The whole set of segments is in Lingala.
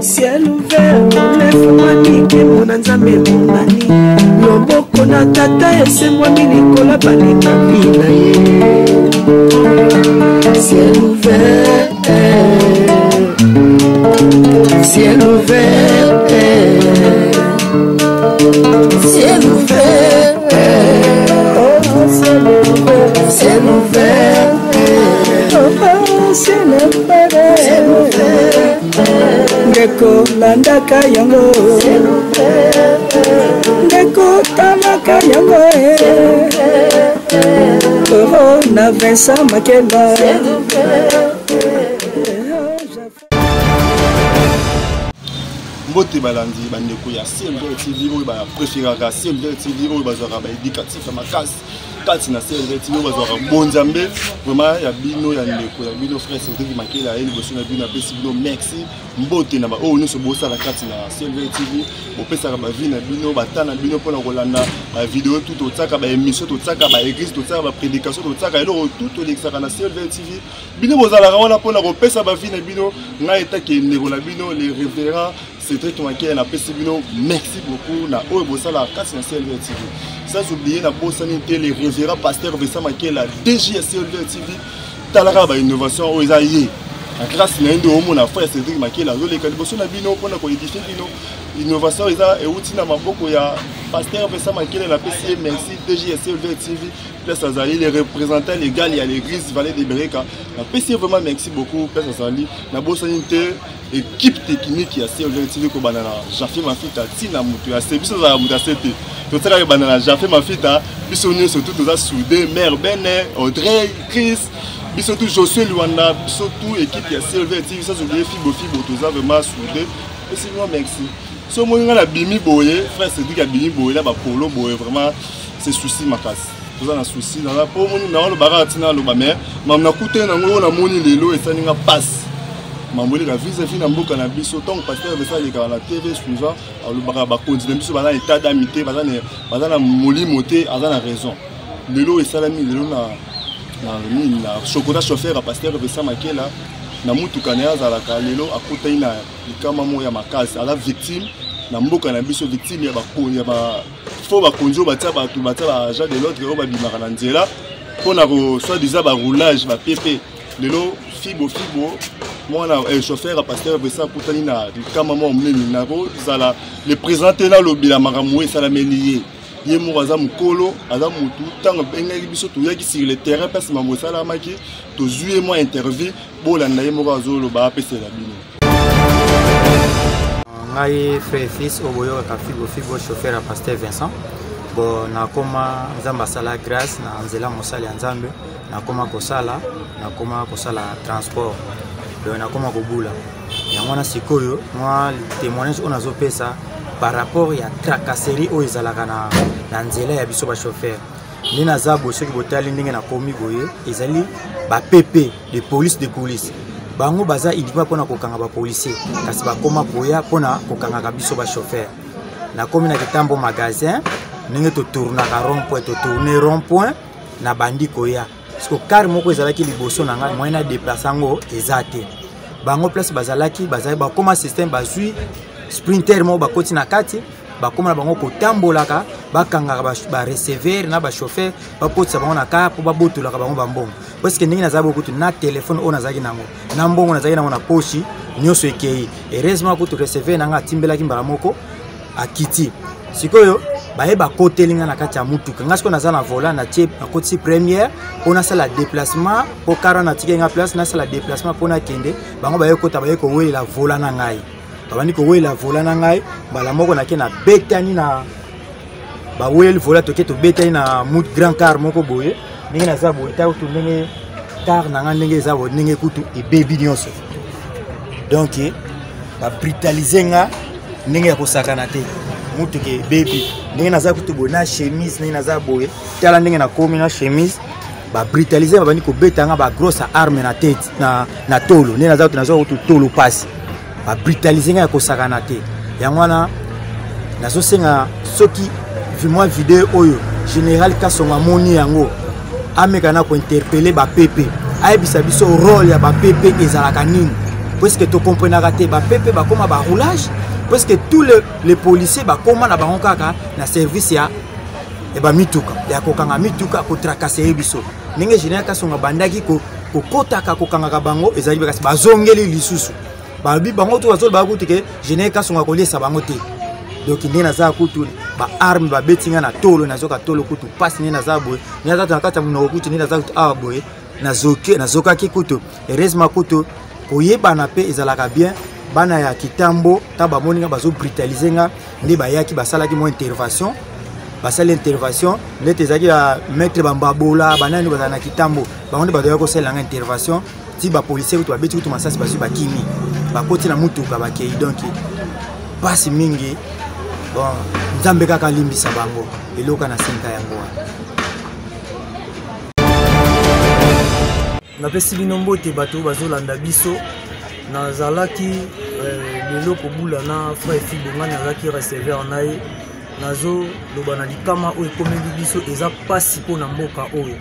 Ciel ouvert olefungwami nkembo na nzambe emonani loboko na tata esembwami likolo balingami na ye ciel ouvert ciel ouvert ciel ouvert oh, ciel ouvert ciel ouvert oh, ciel ouvert ndeko landaka yango ndeko talaka yango oh, na Vincent Makela. Mbote balandi bandeko ya CMV TV oyo bapréféraka CMV TV oyo bazwaka baéducatif ya makasi kati na CMV TV oyo bazwaka bonzambe vraiment ya bino ya ndeko ya bino frère Cédric Makela ye liboso na bino apesi bino merci mbote na baoyo nyonso bosala kati na CMV TV bopesaka bavie na bino bata na bino mpona kolanda bavideo tu totiaka baémission totiaka baeglise totiaka baprédication totiaka eloko tu tolekisaka na CMV TV bino bozalaka wana mpona kopesa bavi na bino. Ngai etaki ndeko na bino le révérend Cédric Makela, napesi bino merci beaucoup na oyo bosalaka kati na CLV TV. Sans oublier nabosani te le révérend pasteur Vincent Makela, DG ya CLV TV. Talaka bainnovation oyo eza ye na grâce na ye nde omona frère Cédric Makela azoleka liboso na bino mpona koédifie bino. Innovation eza euti na maboko ya pasteur Vincent Makela, napesi ye merci, DG ya CLV TV, place azali le représentant légal ya l'église Vallée de Bereka, napesi ye vraiment merci beaucoup place azali. Nabosani te équipe technique ya CLV TV, kobanda na Jafe Mafita ntina moto ya se biso azalaka moto ya se te, totikaka ebanda na Jafe Mafita, biso nyonso tu toza soude, mare Bene, Audrey, Chris, biso tu Josué Luanda, biso tu équipe ya CLV TV, sans oublier Fibo Fibo, toza vraiment soude. Pesi bino merci. So omoni ngai nabimi boye, frère Cédric abimi boye na bapolo boye, vraiment c'est souci makasi, toza na souci naza po omoni naolobaka ntina aloba mais mamu nakutani nango oyo namoni lelo esali nga mpasi. Mambo eleka vis-à-vis na mboka na biso, ntango pasteur Vincent alekaka na TV suivant alobaka bakonzi na biso baza na état d'âme te, baza na molimo te, aza na raison. Lelo esalami lelo na nini na chocolat, chauffeur ya pasteur Vincent Makela na mutuka na ye azalaka lelo akutani na likama moko ya makasi, aza victime na mboka na biso, victime ya bakonzi ya ba fo bakonzi oyo batia bato, batia ba agent de l'autre oyo babimaka na nzela mpona ko soit disant baroulage bapepe. Lelo Fibo Fibo mwana chauffeur ya pasteur Vincent akutani na likama moko monene. Nakozala le président te nalobela makambo oyo esalameli ye, ye moko aza mokolo, aza motu. Ntango abengaki biso toyaki sur le terrain place mambo esalamaki, tozwi ye mwa interview, bolanda ye moko azoloba apesela bino. Ngai frère fils oyo boyokaka Fibo Fibo, chauffeur ya pasteur Vincent. Bon, nakoma Nzambe asala grâce na nzela mosali ya Nzambe, nakoma kosala transport, donc nakoma kobula yango wana. Sikoyo mwa témoignage oyo nazopesa par rapport ya tracasserie oyo ezalaka na nzela ya biso bachauffeur, nde naza boye. Soki botali ndenge nakomi boye, ezali bapp de police de police, bango baza uniquement mpona kokanga bapolicier, kasi bakoma koya mpona kokangaka biso bachauffeur. Nakomi na Kitambo magasin, ndenge totournaka rond point, totourne rond point, na bandi koya parce car moko ezalaki liboso na ngai, moyen na déplace yango eza te. Bango place bazalaki, bazali bakóma système, bazwi sprinter moko, bakoti na kati, bakóma na bango kotambolaka, bakangaka bareceveur na bachauffeur, bakotisa bango na car mpo babotolaka bango bambongo. Parce que ndenge nazali bokutu na telefone oyo nazalaki nango na mbongo nazalaki nango na poshi nyonso ekei. Heureusement kutu receveur nanga atimbelaki mbala moko, akiti. Sikoyo baye bakoteli nga na kati ya mutuka. Nga sikoyo naza na volant, natie, nakotisi première mpo nasala déplacement, mpo car natiki nga place nasala déplacement mpo nakende. Bango baye kota, baye kowelela volant na ngai, babandi kowelela volant na ngai. Mbala moko nake nabetani na baweleli volant, toke tobetani na mut grand car moko boye. Ndenge naza boye, ta kutu ndenge car na nga ndenge eza boye, ndenge kutu ebebi nyonso. Donc babrutalize nga ndenge ya kosakana te, mutuka ebebi. Ndenge naza kutu boye na chemise, ndenge naza boye, tala ndenge nakomi na chemise, babrutalize, babandi kobeta nga bagrosse arme na tete na tolo. Ndenge naza kutu, nazwa kutu tolo pasi, babrutalize nga ya kosakana te. Yango wana nazosenga soki mwa video oyo Général Kasongo amoni yango, ameka na kointerpeller bapepe, ayebisa biso rôle ya bapepe ezalaka nini, puisque tokomprenaka te. Bapepe bakóma baroulage, puisque tous les policiers bakóma na bango kaka na service ya bamituka, ya kokanga mituka, kotracasser ye biso. Ndenge Général Kasongo abandaki kokotaka kokangaka bango, ezalaki kasi bazongeli lisusu. Balobi bango to bazoloba kutu ke Général Kasongo akoliesa bango te. Donc ndenge naza kutu, baarme babeti nga na tolo, nazoka tolo kutu mpasi. Ndenge naza boye, ndenge naza na kati ya monoko kutu, ndenge naza kutu awa boye, nazokaki kutu. Heureusement kutu koyebana mpe ezalaka bien. Bana ya Kitambo, ntango bamoni nga bazobrutaliser nga, nde bayaki, basalaki mwa intervention. Basali intervention ndete ezalaki ya maître Bambabola, banani bazala na Kitambo, bango nde badoyaki kosalela nga intervention. Ti bapolicier kutu babeti kutu masasi, bazwi, bakimi, bakoti na mutuka, bakei. Donc mpasi mingi. Bon, Nzambe kaka alimbisa bango. Eloko na senka yango wana. Napesi bino mbote, bato oyo bazolanda biso. Nazalaki lelo kobula na frère Fibo. Ngai nazalaki receveur na ye. Nazoloba na likama oyo ekomeli biso, eza mpasi mpo na mboka oyo.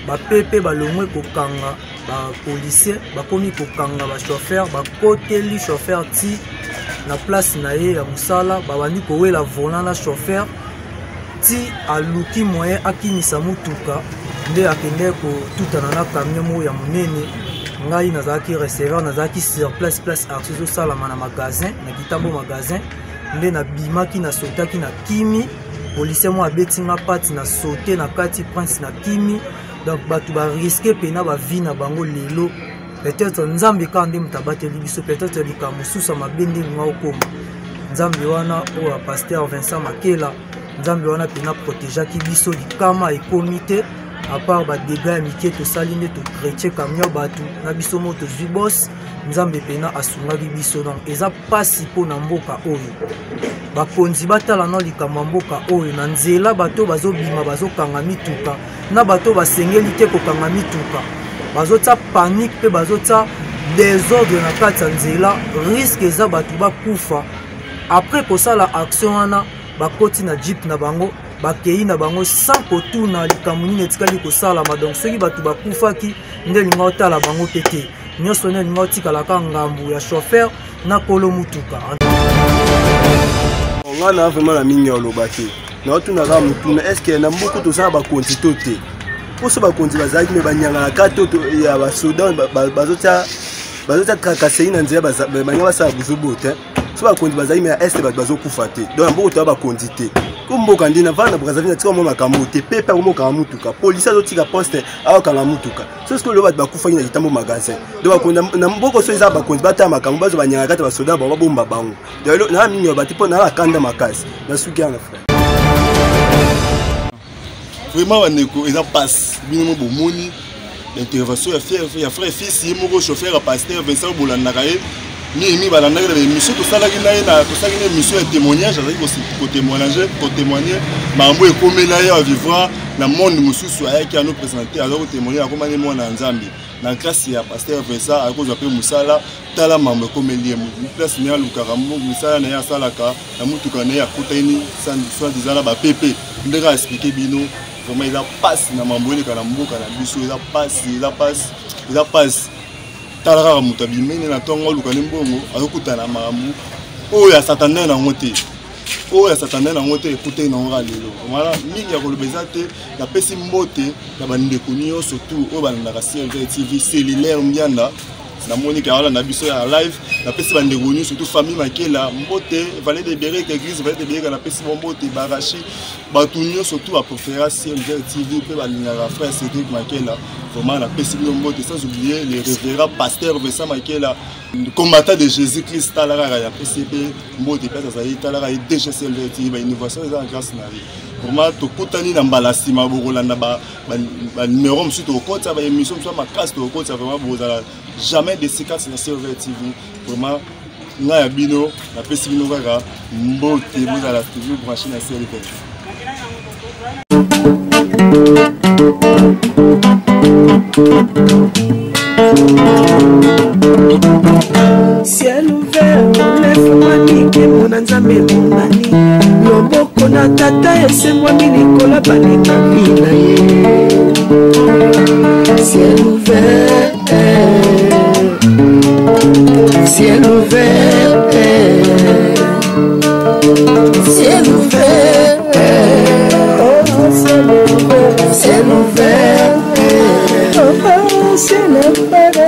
Bapepe balongwe kokanga bapolicier, bakomi kokanga bachauffeur. Bakoteli chauffeur ti na place na ye ya mosala, babandi kowela volant na chauffeur ti aluki moyen akimisa mutuka, nde akende kotutana na camion moko ya monene. Ngai nazalaki receveur, nazalaki sur place, place action ezosalama na magasin, na Kitambo magasin. Nde nabimaki, nasotaki na kimi. Policier moko abeti nga pati, na saute na kati prince na kimi. Donc bato barisquer mpena bavie na bango lelo. Peut-être Nzambe kaka nde moto abateli biso. Peut-être likambo mosusu ya mabe nde linga okoma. Nzambe wana oyo ya pasteur Vincent Makela, Nzambe wana mpena protégeaki biso, likama ekomi te, à part badégâts ya mike tosali nde tochrétien camion bato na biso mo tozwi bos. Nzambe mpena asungaki biso. Donc eza mpasi mpo na mboka oyo. Bakonzi batala na likambo ya mboka oyo. Na nzela, bato bazobima, bazokanga mituka na bato basengeli te kokanga mituka, bazotia panique mpe bazotia désordre na kati ya nzela. Risque eza bato bakufa. Après kosala action wana, bakoti na jeep na bango, bakei na bango sans kotuna likambo nini etikali kosalama. Donc soki bato bakufaki, nde elinga otala bango mpe te. Nyonso nde elinga otikalaka ngambu ya chauffeur na kolo mutuka. Nga na vraiment na mingi oloba te. Naotuna kaka motuna: est-ce na mboka toza na bakonzi to te? Mposo bakonzi bazalaki, me banyangalaka to ya basoda bazotia tracasserie na nzela, baninga basala buzobo te. So bakonzi bazali, me ya este bato bazokufa te. Donc na mboka toya bakonzi te. Ko mboka nde navanda na Brazzaville, natika mwa makambo te. Pepe akomokanga mutuka, policier azotika poste, aokanga mutuka. So sikoyo lelo bato bakufaki na Kitambo magasin. Donc bakonzi na mboka, so eza bakonzi, batala makambo, bazwa banyanga kati basoda bango, babomba bango. Na mingi bati mpo na bakanda makasi. Nasuki yana, frère. Vraiment bandeko, eza mpasi. Bino mo bomoni intervention ya frère fils ye moko, chauffeur ya pasteur Vincent. Bolandaka ye mingi, balandaki na baémission tosalaki na ye. Tosalaki na émission ya témoignage, azalaki kotémoigne makambo ekomela ye, avivre na monde mosusu. Ayaki ano présente, aza kotémoigne, akomani mwana ya Nzambe na grâce ya pasteur Vincent, akozwa mpe mosala. Tala mambo ekomeli ye. Place na ye alukaka mosala na ye, asalaka na mutuka na ye, akutani soi-disant na bapepe. Ndenge aexpliquer bino, vraiment eza mpasi na mambo eleka na mboka na biso. Eza mpasi, eza mpasi, eza mpasi. Tala kaka moto abimene na ntongo, aluka nde mbongo, azokutana na makambo oyo asatane nango te, oyo asatane nango te, ekutani nango kaka lelo. Voilà, mingi ya koloba eza te. Napesi mbote na bandeko nyonso tu oyo balandaka CLV TV. Cellulaire Mbianda, namoni ke aolanda biso ya live. Napesi bandeko nyonso, surtout famille Makela, mbote. Valet de Bereka, église Valet de Bereka, napesi bo mbote. Barachi, bato nyonso tu bapréféra CMV TV mpe balingaka frère Cédric Makela, vraiment napesi bino mbote, sans oublier le révérend pasteur Vincent Makela, combattant de Jésus Christ. Tala kaka, napesi mpe mbote mpe azali. Tala kaka DG CLV TV, bainnovation eza na grâce na ye. Vraiment tokutani na mbala nsima, bokolanda banumero mosusu, tokokotisa baémission mosusu ya makasi, tokokotisa. Vraiment bozala jamais déçus kati na CLV TV. Vraiment ngai ya bino, napesi bino kaka mbote. Bozala toujours branché na CLV. Ciel ouvert, efungwami, nkembo na Nzambe emonani, loboko na tata esembwami likolo balingami na ye. Ciel ouvert, ciel ouvert, ciel ouvert, oh, ciel ouvert, ciel ouvert, oh, ciel ouvert.